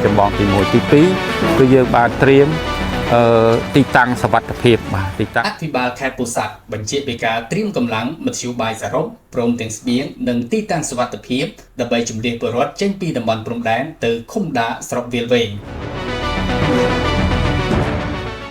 ចម្បងទី1ទី2គឺយើងបានត្រៀមអឺទីតាំងសវត្ថភាពបាទទីតាំង អភិបាលខេត្តពោធិ៍សាត់បញ្ជាក់ពីការត្រៀមកម្លាំងមធ្យោបាយសរុបព្រមទាំងស្បៀងនិងទីតាំងសុវត្ថិភាពដើម្បីជម្លៀសពលរដ្ឋចេញពីតំបន់ព្រំដែនទៅឃុំដាស្រុកវាលវែង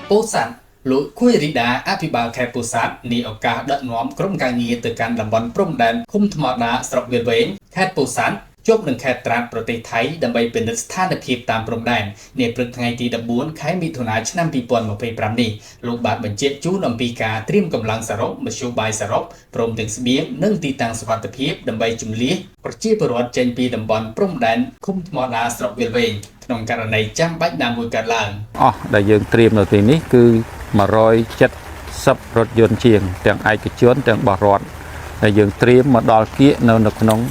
ពោធិ៍សាត់លោកគួយរីដាអភិបាលខេត្តពោធិ៍សាត់នាឱកាសដឹកនាំក្រុមការងារទៅកាន់តំបន់ព្រំដែនឃុំថ្មដាស្រុកវាលវែងខេត្តពោធិ៍សាត់ជាប់នឹងខេត្តត្រាតប្រទេសថៃដើម្បីពិនិត្យស្ថានភាពតាមព្រំដែននាព្រឹកថ្ងៃទី14ខែមិថុនាឆ្នាំ2025នេះលោកបានបញ្ជាក់ជូនអំពីការត្រៀមកម្លាំងសរុបមធ្យោបាយសរុបព្រមទាំងស្បៀងនិងទីតាំងសុវត្ថិភាពដើម្បីជម្លៀសប្រជាពលរដ្ឋចេញពីតំបន់ព្រំដែនឃុំថ្មដាស្រុកវាលវែងក្នុងករណីចាំបាច់ណាមួយកើតឡើង អស់ដែលយើងត្រៀមនៅទីនេះគឺ170រថយន្តជាង ទាំងឯកជនទាំងបរិវត្តដែលយើងត្រៀមមកដល់គៀកនៅនៅក្នុង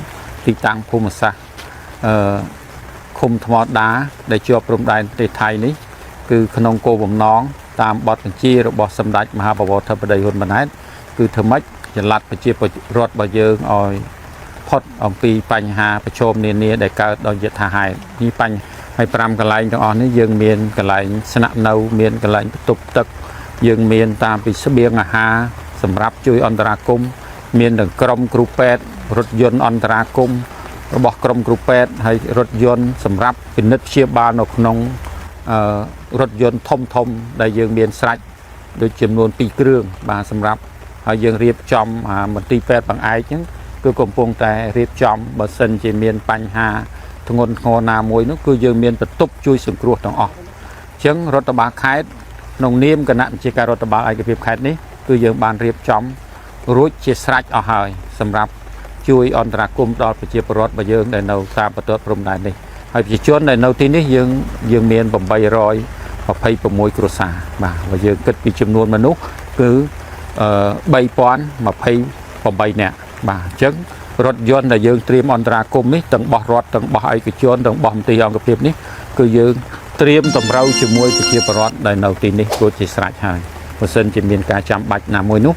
ទីតាំងភូមិសាស្ត្រអឺឃុំថ្មដាដែលជាប់ព្រំដែនប្រទេសថៃនេះគឺក្នុងគោលបំណងតាមបទបញ្ជារបស់សម្ដេចមហាបវរធិបតីហ៊ុនម៉ាណែតគឺធ្វើម៉េចចល័តប្រជាពលរដ្ឋរបស់យើងឲ្យផុតអំពីបញ្ហាប្រឈមនានាដែលកើតដោយយថាហេតុនេះបញ្ហាហើយ5កន្លែងទាំងអស់នេះយើងមានកន្លែងស្នាក់នៅមានកន្លែងបន្ទប់ទឹកយើងមានតាមពីស្បៀងអាហារសម្រាប់ជួយអន្តរាគមន៍មានទាំងក្រុមគ្រូពេទ្យរថយន្តអន្តរាគមន៍របស់ក្រុមគ្រូពេទ្យហើយរថយន្តសម្រាប់ពិនិត្យព្យាបាលនៅក្នុងអឺរថយន្តធំធំដែលយើងមានស្រេចដូចចំនួន2គ្រឿងបាទសម្រាប់ហើយយើងរៀបចំអាមន្ទីរពេទ្យបង្អែកហ្នឹងគឺកំពុងតែរៀបចំបើសិនជាមានបញ្ហាធ្ងន់ធ្ងរណាមួយនោះគឺយើងមានបន្ទប់ជួយសង្គ្រោះទាំងអស់អញ្ចឹងរដ្ឋបាលខេត្តក្នុងនាមគណៈវិជាការរដ្ឋបាលឯកភាពខេត្តនេះគឺយើងបានរៀបចំរួចជាស្រេចអស់ហើយសម្រាប់ជួយអន្តរាគមន៍ដល់ប្រជាពលរដ្ឋរបស់យើងដែលនៅតាមបន្ទាត់ព្រំដែននេះហើយប្រជាជនដែលនៅទីនេះយើងយើងមាន826គ្រួសារបាទបើយើងគិតពីចំនួនមនុស្សគឺអឺ3028នាក់បាទអញ្ចឹងរថយន្តដែលយើងត្រៀមអន្តរាគមន៍នេះទាំងបោះរដ្ឋទាំងបោះឯកជនទាំងបោះមន្ទីរអង្គភាពនេះគឺយើងត្រៀមតម្រូវជាមួយប្រជាពលរដ្ឋដែលនៅទីនេះរួចជាស្រេចហើយបើសិនជាមានការចាំបាច់ណាមួយនោះ